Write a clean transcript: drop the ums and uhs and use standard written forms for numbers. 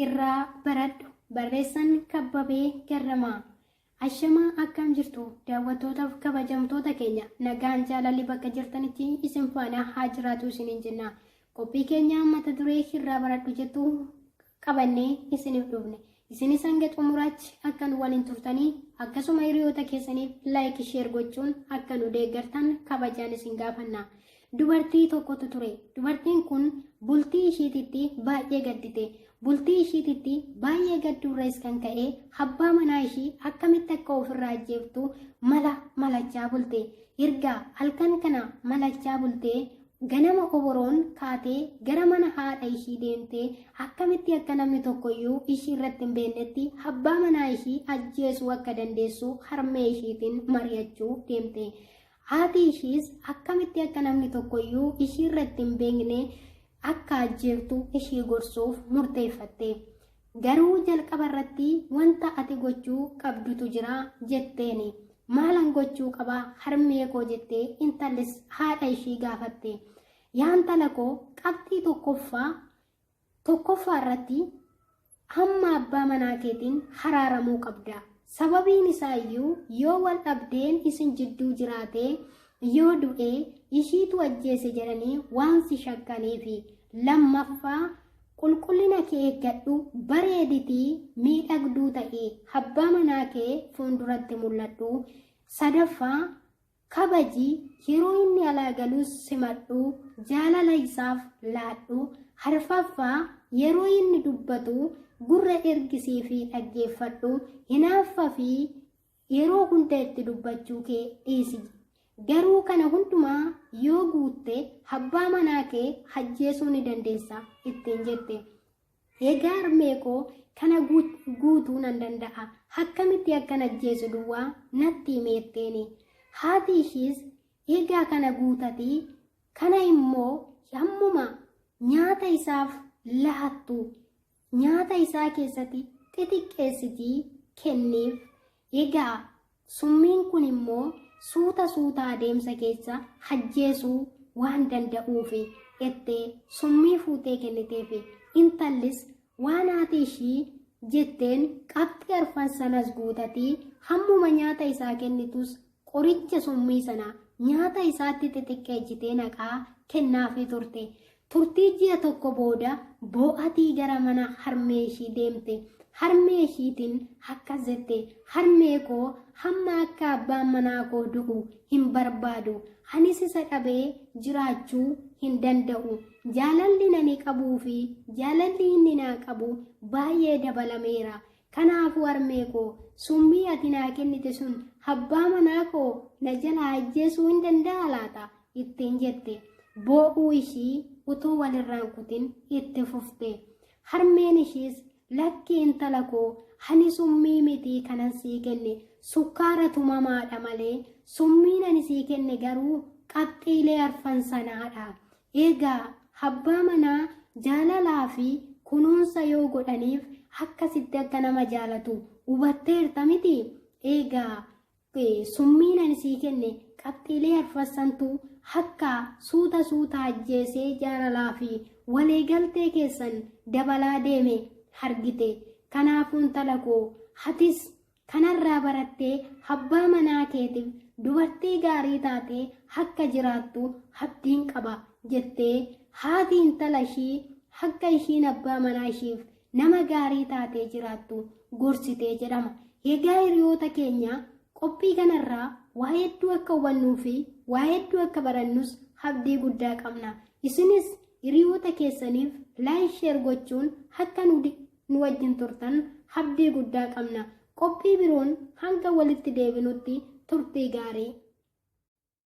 Irraa baradhu. Barreessan Kabbabee Garramaa. Ashamaa akkam jirtu daawwattootaaf kabajamtoota keenya nagaan jaalalli bakka jirtanitti isin faana haa jiraatu isiniin jenna. Qophii keenya mata duree irraa baradhu jettu qabannee isiniif dhufne. Isinis hanga xumuraatti akka nu waliin turtanii akkasuma hiriyoota keessaniif like share gochuun akka nu deeggartan kabajaan isin gaafanna. Dubartii tokkotu ture. Dubartiin kun bultii ishiititti baay'ee gaddite. Bultii ishiititti baay'ee gadduurraas kan ka'e abbaa manaa ishii akkamitti akka ofirraa ajjeeftu mala malachaa bulte. Erga halkan kana malachaa bultee ganama oboroon kaatee gara mana haadha ishii deemtee akkamitti akka namni tokkoyyuu ishii irratti hin beeknetti abbaa manaa ishii ajjeesuu akka dandeessu harmee ishiitiin mari'achuu deemte. Haati ishiis akkamitti akka namni tokkoyyuu ishii irratti hin beekne akka ajjeeftu ishii gorsuuf murteeffatte. Garuu jalqaba irratti wanta ati gochuu qabdutu jira jetteeni. Maalan gochuu qaba harmee koo jettee intallis haadha ishii gaafatte. Yaa intala koo qabxii tokkoffaa tokkoffaa irratti hamma abbaa manaa keetiin haraaramuu qabda. Sababiin isaa iyyuu yoo wal dhabdeen isin jidduu jiraate yoo du'e ishiitu ajjeese jedhanii waan si shakkaniifi. Lammaffaa qulqullina kee eeggadhu bareeditii miidhagduu ta'i abbaa manaa kee fuulduratti mul'adhu. Sadaffaa kabaji yeroo inni alaa galus simadhu jaalala isaaf laadhu. Arfaffaa yeroo inni dubbatu gurra ergisii fi dhaggeeffadhu hinaaffa fi yeroo hunda itti dubbachuu kee dhiisi. Garuu kana hundumaa yoo guutte abbaa manaa kee ajjeesuu ni dandeessa ittiin jette. Egaa harmee koo kana guutuu nan danda'a. Akkamitti akkan ajjeesu duwwaa natti himeetteeni. Haati ishiis egaa kana guutatii kana immoo hammuma nyaata isaaf laattu nyaata isaa keessatti xixiqqeessitii kenniif. Egaa summiin kun immoo suuta suuta adeemsa keessa ajjeesuu waan danda'uufi jettee summii fuutee kenniteefi. Intallis waan haati ishii jetteen qabxii arfan sanas guutatii hammuma nyaata isaa kennitus qoricha summii sana nyaata isaatti xixiqqeessitee naqaa kennaafii turte. Turtii ji'a tokko booda boo'atii gara mana harmee ishii deemte. Harmee ishiitiin akkas jette harmee koo hamma akka abbaan manaa koo du'u hin barbaadu. Anis isa dhabee jiraachuu hin danda'u. Jaalalli nani qabuu fi jaalalli inni naa qabu baay'ee dabalameera. Kanaafuu harmee koo summii ati naa kennite sun abbaa manaa koo na jalaa ajjeesuu hin danda'a laata ittiin jette. Boo'uu ishii utuu walirraan kutin itti fufte. Harmeen ishiis lakki intala koo ani summii mitii kanan sii kenne sukkaara tumamaadha malee summiin ani sii kenne garuu qabxiilee arfan sanaadha. Egaa abbaa manaa jaalalaa fi kunuunsa yoo godhaniif akkasitti akka nama jaalatu hubatteerta miti? Egaa summiin ani sii kenne qabxiilee arfassantu akka suuta suuta ajjeesee jaalalaa fi waliigaltee keessan dabalaa deeme argite. Kanaafuu intala koo atis kanarraa barattee abbaa manaa keetiif dubartii gaarii taatee akka jiraattu abdiin qaba jettee haati intala ishii akka ishiin abbaa manaa ishiif nama gaarii taatee jiraattu gorsitee jedhama. Egaa hiriyoota keenya qophii kanarraa waa hedduu akka hubannuu fi waa hedduu akka barannus abdii guddaa qabna. Isinis hiriyoota keessaniif like share gochuun akka nu wajjin turtan abdii guddaa qabna. Qophii biroon hanga walitti deebinutti turtii gaarii.